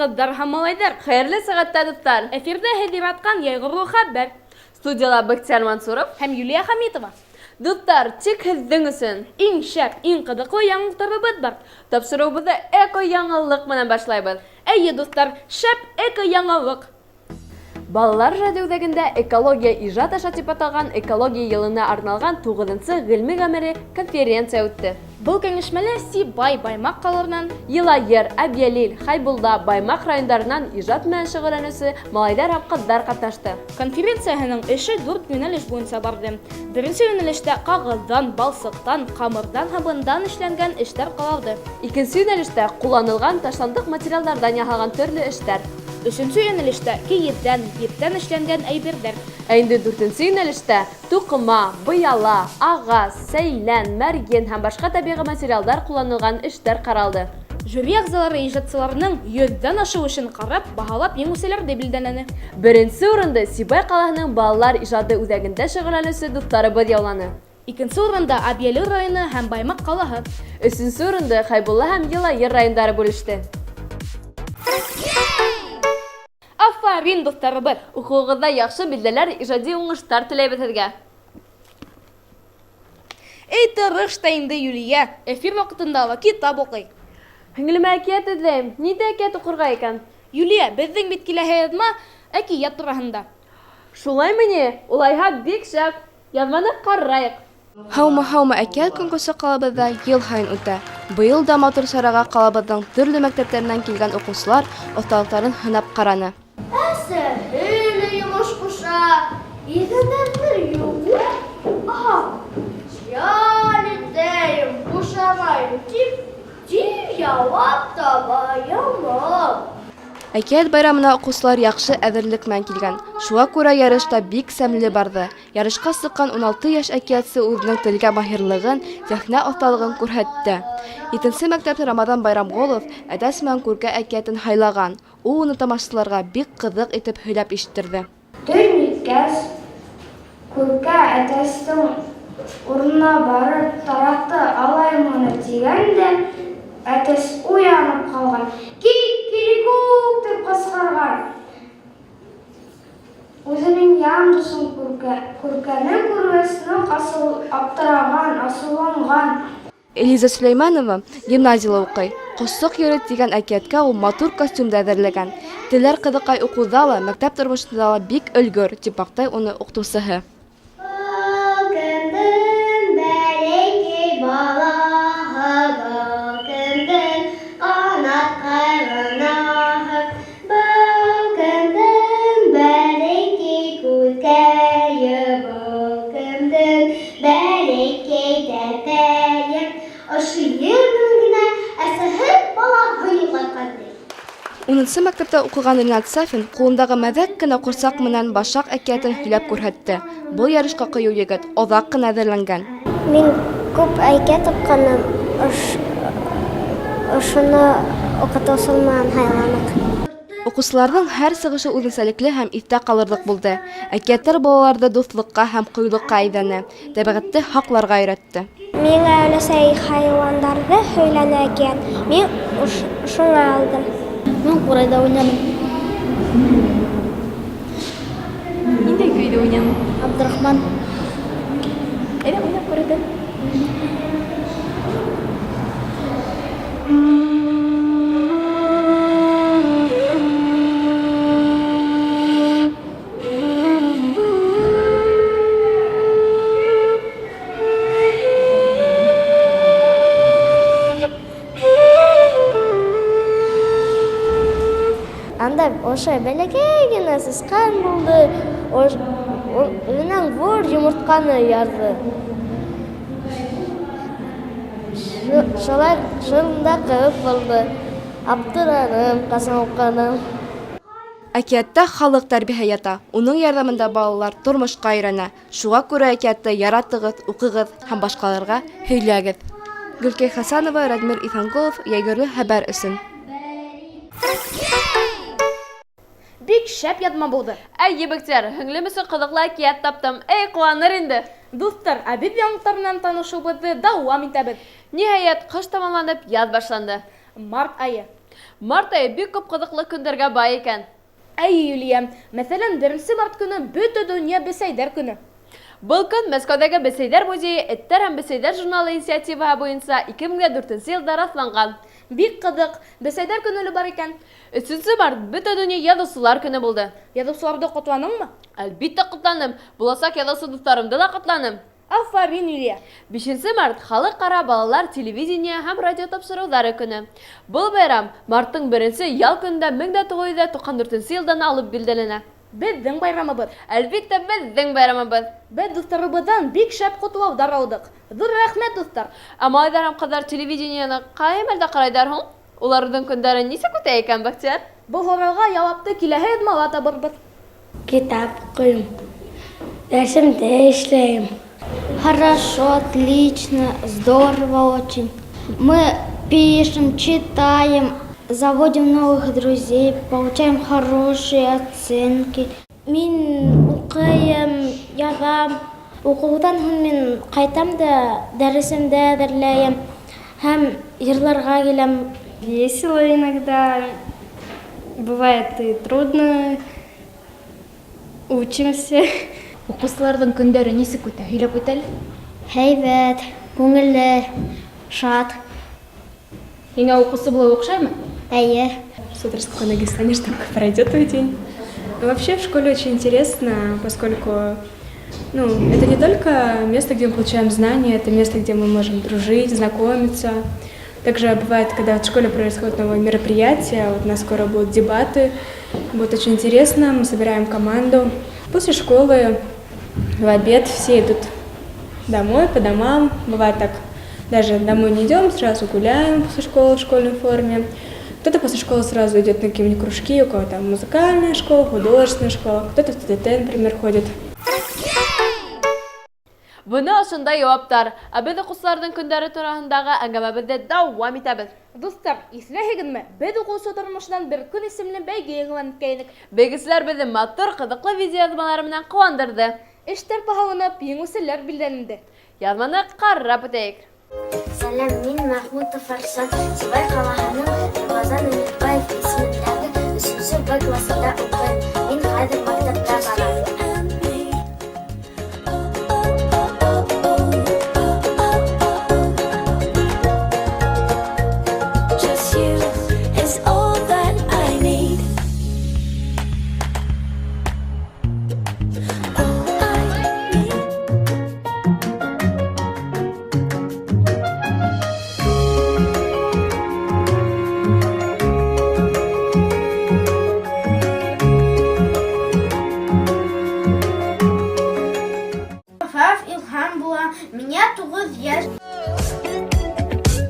ҡыҙҙар һәм малайҙар! Хәйерле сәғәттә, дуҫтар! Эфирҙа һеҙ яратҡан Йәйғорло хәбәр. Студияла Бәхтияр Мансуров һәм Юлия Хәмитова. Дуҫтар, тик һеҙҙең өсөн иң шәп, иң ҡыҙыҡлы яңылыҡтарыбыҙ бар. Тапшырыуыбыҙҙы эко-яңылыҡ менән башлайбыҙ. Әйе, дуҫтар, шәп эко-яңылыҡ! Балалар ижады үҙәгендә Экология ижад аша дип аталған экология йылына арналған туғыҙынсы ғилми-ғәмәли конференция үтте. Был кәңәшмәлә Сибай, Баймаҡ ҡалаларынан, Йылайыр, Әбйәлил, Хәйбулла, Баймаҡ райондарынан ижад менән шөғөлләнеүсе малайҙар һәм ҡыҙҙар ҡатнашты. Конференцияһының эше дүрт йүнәлеш буйынса барҙы. Беренсе йүнәлештә ҡағыҙҙан, балсыҡтан, ҡамырҙан, һабындан эшләнгән эштәр ҡаралды. Икенсе йүнәлештә ҡулланылған ташландыҡ материалдарҙан яһалған төрлө эштәр. Өсөнсө йүнәлештә кейеҙҙән, ептән эшләнгән әйберҙәр. Ә инде дүртенсе йүнәлештә туҡыма, быяла, ағас, сәйлән, мәрйен һәм башҡа тәбиғи материалдар ҡулланылған эштәр ҡаралды. Жюри ағзалары ижадсыларының йөҙҙән ашыу эшен ҡарап, баһалап еңеүселәрҙе билдәләне. Беренсе урынды Сибай ҡалаһының балалар ижады үҙәгендә шөғөлләнеүсе дуҫтарыбыҙ яуланы. Икенсе урында Әбйәлил районы һәм Баймаҡ ҡалаһы. Өсөнсө урынды Хәйбулла һәм Йылайыр райондары бүлеште. Афарин, дуҫтарыбыҙ! Уҡыуығыҙҙа яҡшы билдәләр, ижади уңыштар теләйбеҙ һеҙгә! Эй, тырыш та инде, Юлия, эфир ваҡытында ла китап уҡый. Һеңлемә әкиәт эҙләйем. Ниндәй әкиәт уҡырға икән? Юлия, беҙҙең бит киләһе яҙма әкиәт тураһында. Шулаймы ни? Улайһа, бик шәп! Яҙманы ҡарайыҡ. Һаумы, һаумы әкиәт конкурсы ҡалабыҙҙа йыл һайын үтә. Быйыл да матур сараға ҡалабыҙҙың төрлө мәктәптәренән килгән уҡыусылар оҫталыҡтарын һынап ҡараны. Әсәһе лә йомош ҡуша, Иҙәндән бер йыуып, аһа, Ял итәйем, бушанайым тип, Тиҙ яуап таба яман. Әкиәт байрамына уҡыусылар яҡшы әҙерлек менән килгән. Шуға күрә ярыш та бик сәмле барҙы. Ярышҡа сыҡҡан 16 йәш әкиәтсе үҙенең телгә маһирлығын, сәхнә оҫталығын күрһәтте. Етенсе мәктәптә Рамаҙан Байрамғолов Әтәс менән Күркә әкиәтен һайлаған. Ул уны тамашасыларға бик ҡыҙыҡ итеп һөйләп ишеттерҙе. Төн еткәс, Күркә әтәстең урынына барып тараҡты алайым ғына тигән дә, әтәс уянып ҡалған. Кик-кирикүк! тип ҡысҡырған. Үзенең ян дусын Күркә, Күркәне күргәс, нык асыл, аптыраган, асуланган. Элиза Сөләймәнова гимназияла укый. Кошчык йөри дигән әкияткә ул матур костюм да әзерләгән. Теләр кызыкай укуда ла, мәктәп тормышында ла бик өлгер, дип мактай уны укытучыһы. Был кемдең бәләкәй балаһы, был кемдең ҡанаткай ғынаһы, был кемдең бәләкәй күҙкәйе, был кемдең бәләкәй тәпәйе. Ошо ер менән генә әсәһе балаһын йоҡлатҡан, ти. Унынсы мәктәптә укыган Ринат Сафин кулындагы мәзәк кенә курчак менән Башак әкиятен һөйләп күрһәтте. Был ярышка кыю егет озак кына әзерләнгән. Мин күп әкият укыганым, ошоно укытыусым менән һайланык. Укучыларның һәр чыгышы үзенчәлекле һәм истә калырлык булды. Әкиятләр балаларны дуслыкка һәм кыюлыкка әйдәне, табигатьне һакларга өйрәтте. Миңа өләсәй хайуандарҙы һөйләне әкиәт. Мин шуңа алдым. Мин ҡурайҙа уйнаным. Ниндәй көйҙө уйнаның? Абдрахман. Әйҙә, уйнап күрәтен. Анда ошо бәләкәй генә сысҡан булды, унан ҙур йомортҡаны ярҙы. Шулар шунда ҡыҙыҡ булды. Аптыраным, ҡасан уҡыным. Әкияттә халык тәрбиәһе ята. Уның ярҙамында балалар тормошҡа өйрәнә. Шуға күрә әкиәтте яратығыҙ, уҡығыҙ һәм башҡаларға һөйләгеҙ. Гөлкәй Хәсәнова, Радмир Иҫәнғолов, Йәйгөрлө хәбәр өсөн. Бик шәп яҙма булды. Әй, ебектәр, һеңлем өсөн ҡыҙыҡлы әкиәт таптым. Эй, ҡыуаныр инде. Дуҫтар, ә беҙ яңылыҡтар менән танышыуыбыҙҙы дауам итәбеҙ. Ниһайәт, ҡыш тамамланып, яҙ башланды. Март айы. Март ае бик күп кызыклы көндәргә бай икән. Әйе, Юлия. Мәсәлән, беренче март көне Бөтендөнья бесәйдәр көне. Был көн Мәскәүдәге Бесәйдәр музее Эттәр һәм бесәйдәр журналы инициативаһы буенча 2004 нче елда расланган. Бик кызык, бесәйдәр көне ле бар икән. Өченче март Бөтендөнья язучылар көне булды. Язучыларды котланыңмы? Әлбиттә котланым. Булачак язучы дусларымды да котланым. Афарин, Юлия! Бишенче март, Халыкара балалар телевидение һәм радиотапшырулары көне. Был бәйрәм мартның беренче ял көнендә 1994 нче елдан алып билдәләнә. Беҙҙең байрамыбыҙ. Әлбиттә, беҙҙең байрамыбыҙ. Беҙ дуҫтарыбыҙҙан бик шәп ҡотлауҙар алдыҡ. Ҙур рәхмәт, дуҫтар! Ә малайҙар һәм ҡыҙҙар телевидениены ҡай мәлдә ҡарайҙар һуң? Уларҙың көндәре нисек үтә икән, Бәхтияр? Был һорауға яуапты киләһе яҙмала табырбыҙ. Китап уҡыйым, дәресемде эшләйем. Хорошо, отлично, здорово очень. Мы пишем, читаем, заводим новых друзей, получаем хорошие оценки. Мин уҡыйым, яҙам. Уҡыуҙан һуң мин ҡайтам да дәресемде әҙерләйем һәм йырларға киләм. Весело иногда, бывает и трудно, учимся. Уҡыусыларҙың көндәре нисек үтә? Һөйләп үт әле. Һәйбәт, күңелле, шат. Һиңә уҡыусы булыу оҡшаймы? Эйе. С утра спокойно ноги встанешь, там как пройдет твой день. Но вообще в школе очень интересно, поскольку ну, это не только место, где мы получаем знания, это место, где мы можем дружить, знакомиться. Также бывает, когда в школе происходит новое мероприятие, вот у нас скоро будут дебаты, будет очень интересно, мы собираем команду. После школы в обед все идут домой, по домам. Бывает так, даже домой не идем, сразу гуляем после школы в школьной форме. Кто-то после школы сразу идет на какие-нибудь кружки, у кого там музыкальная школа, художественная школа, кто-то в ТТТ, например, ходит. Бына ошондай яуаптар. Ә беҙ уҡыусыларҙың көндәре тураһындағы әңгәмәбеҙҙе дауам итәбеҙ. Дуҫтар, иҫләйһегеҙме? Беҙ уҡыусы тормошонан бер көн исемле бәйге игълан иткәйнек. Бәйгеселәр беҙҙе матур, ҡыҙыҡлы видеояҙмалары менән ҡыуандырҙы. Эштәр баһаланып, еңеүселәр билдәләнде. Яҙманы ҡарап үтәйек. Сәләм, мин Мәхмүтов Арслан, Сибай ҡалаһының Рамазан Өметбаев исемендәге өсөнсө Б класында уҡыйым. Мин хәҙер мәктәпкә барам. Just you is all that I need. All I need. Афаф Илһам була, миңә туғыҙ йәш.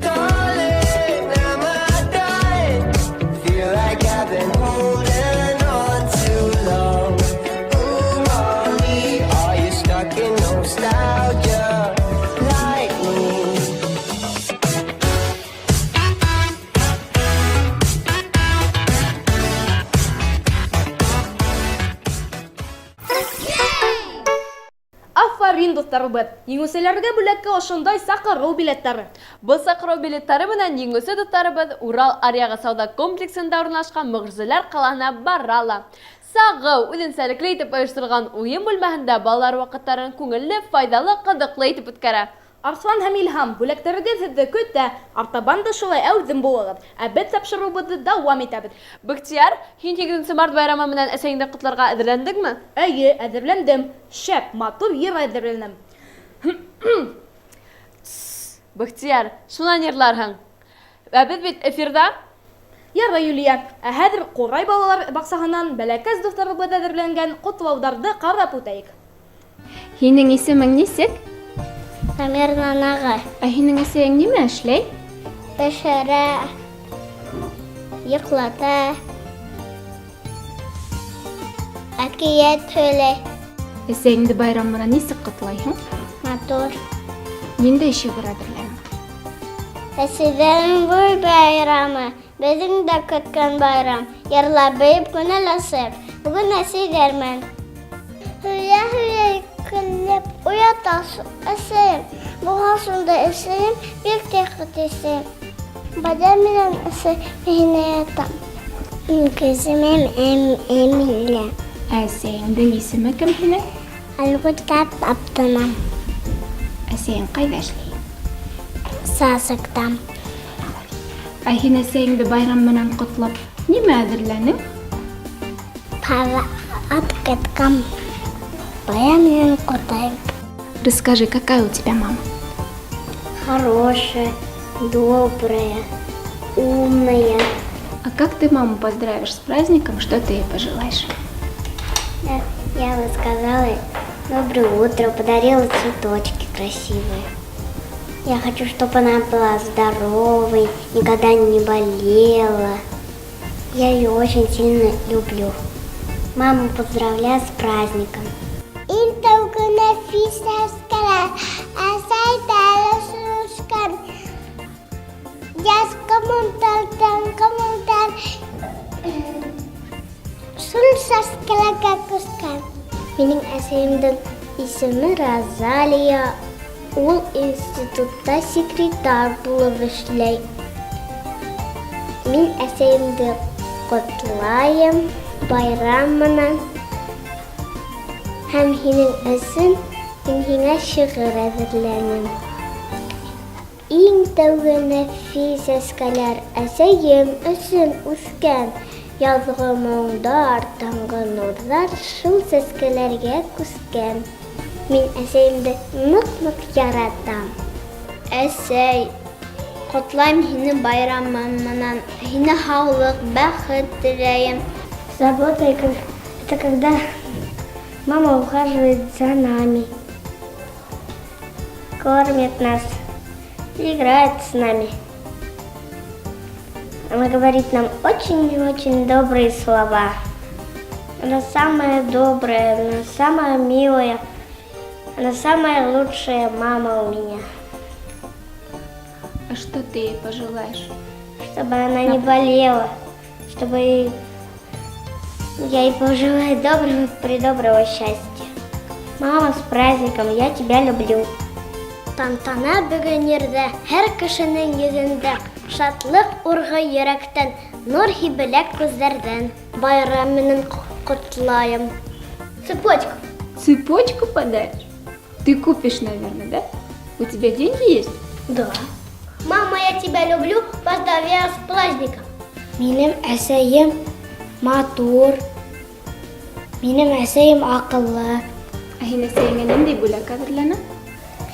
Darling, am I dying? Feel like I've been holding on too long. Ooh, Molly, are you stuck in nostalgia like me? Афарин, дуҫтарыбыҙ! Еңеүселәргә бүләккә ошондай саҡырыу билеттары. Был саҡырыу билеттары менән еңеүсе дуҫтарыбыҙ Урал аръяғы сауҙа комплексында урынлашҡан Мөғжизәләр ҡалаһына бара ала. Сағыу, үҙенсәлекле итеп ойошторолған уйын бүлмәһендә балалар ваҡыттарын күңелле, файҙалы, ҡыҙыҡлы итеп үткәрә. Арслан һәм Илһам, бүләктәрегеҙ һеҙҙе көтә. Артабан да шулай әүҙем булығыҙ. Ә беҙ тапшырыуыбыҙҙы дауам итәбеҙ. Бөхтияр, һин 8 март байрамы менән әсәйеңде ҡотларға әҙерләндеңме? Эйе, әҙерләндем. Шәп, матур йыр әҙерләнем. Бөхтияр, шунан йырларһың. Ә беҙ бит эфирҙа. Ярай, Юлия. Ә хәҙер Ҡурай балалар баҡсаһынан бәләкәс дуҫтарыбыҙ әҙерләнгән ҡотлауҙарҙы ҡарап үтәйек. Һинең исемең нисек? Дамир Нанағай. Ә һинең әсәйең нимә эшләй? Бешерә, йоҡлата, әкиәт һөйләй. Әсәйеңде байрам менән нисек ҡотлайһың? Матур. Ниндәй шиғыр әҙерләнең? Әсәйҙәрҙең был байрамы, беҙҙең дә көткән байрам. Йырлап, бейеп, күңел асып, бөгөн әсәйҙәр менән. Һөйлә-һөйлә көлөп уята әсәйем. Булһа шундай әсәйем, бик тә әсәйем. Байрам менән әсәй, мин һине яратам. Минең исемем Әмилә. Әсәйеңдең исеме кем һинең? Альгүт таптым. Әсәйең ҡайҙа эшләй? Сасыкта. Ә һин әсәйеңде байрам менән ҡотлап, нимә әҙерләнең? Пара открытка. Байрам менән ҡотлайым. Расскажи, какая у тебя мама? Хорошая, добрая, умная. А как ты маму поздравишь с праздником? Что ты ей пожелаешь? Я, я вот сказала доброе утро, подарила цветочки красивые. Я хочу, чтобы она была здоровой, никогда не болела. Я ее очень сильно люблю. Маму поздравляю с праздником. Иң тәүге нәфис сәскәләр, әсәй тәре Язгы моңдар, таңғы моңдар, Шул сәскәләргә күскән. Минең әсәйемдең исеме Розалия. Ул институтта секретарь булып эшләй. Мин әсәйемде ҡотлайым байрам менән. Һәм һинең өсөн мин һиңә шиғыр әҙерләнем. Иң тәүге нәфис сәскәләр әсәйем өсөн үҫкән. Яҙғы моңдар, таңғы нурҙар шул сәскәләргә күскән. Мин әсәйемде ныҡ-ныҡ яратам. Әсәй, ҡотлайым һине байрамың менән. Һиңә һаулыҡ, бәхет теләйем. Забота это когда мама ухаживает за нами, кормит нас, играет с нами. Она говорит нам очень-очень добрые слова. Она самая добрая, она самая милая, она самая лучшая мама у меня. А что ты ей пожелаешь? Чтобы она не болела, чтобы я ей пожелаю доброго придоброго счастья. Мама, с праздником, я тебя люблю. Тантана бөгөн ерҙә, һәр кешенең йөҙөндә шатлыҡ урғый йөрәктән, нур һибелә күҙҙәрҙән. Байрам менән ҡотлайым. Цепочку. Цепочку подаришь? Ты купишь, наверное, да? У тебя деньги есть? Да. Мама, я тебя люблю, поздравляю с праздником. Минең әсәйем матур. Минең әсәйем аҡыллы. Ә һин әсәйеңә ниндәй бүләк әҙерләнең?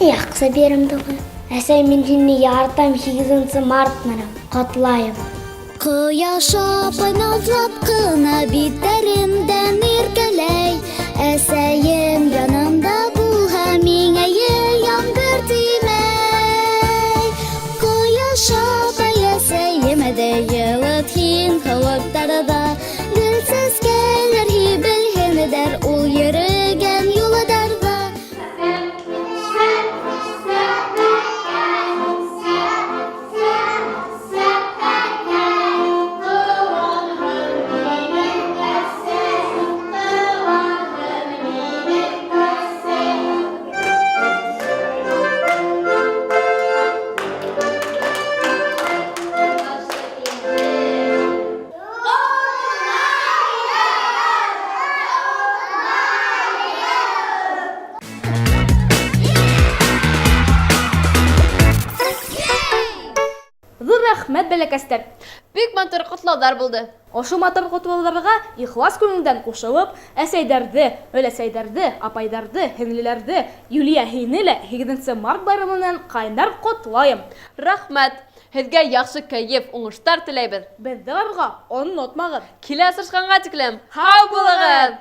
Яҡшы бирем түгел. Әсәй, мин һине яратам, 8 март менән ҡотлайым. Ҡояш апай назлап ҡына биттәремдән иркәләй. Әсәйем янымда булһа, миңә ямғыр теймәй. Ҡояш апай әсәйем дә йылыт һин һыуыҡтарҙа. Гөл сәскәләр һибелһендәр ул йөрөгән юлдарҙа. Ҙур рәхмәт, бәләкәстәр! Бик матур ҡотлауҙар булды. Ошо матур ҡотлауҙарға ихлас күңелдән ҡушылып, әсәйҙәрҙе, өләсәйҙәрҙе, апайҙарҙы, һеңлеләрҙе, Юлия һине лә 8 март байрамы менән ҡайнар ҡотлайым. Рәхмәт! Һеҙгә яҡшы кәйеф, уңыштар теләйбеҙ. Беҙҙе барырға онотмағыҙ. Килә осрашҡанға тиклем, һау булығыҙ!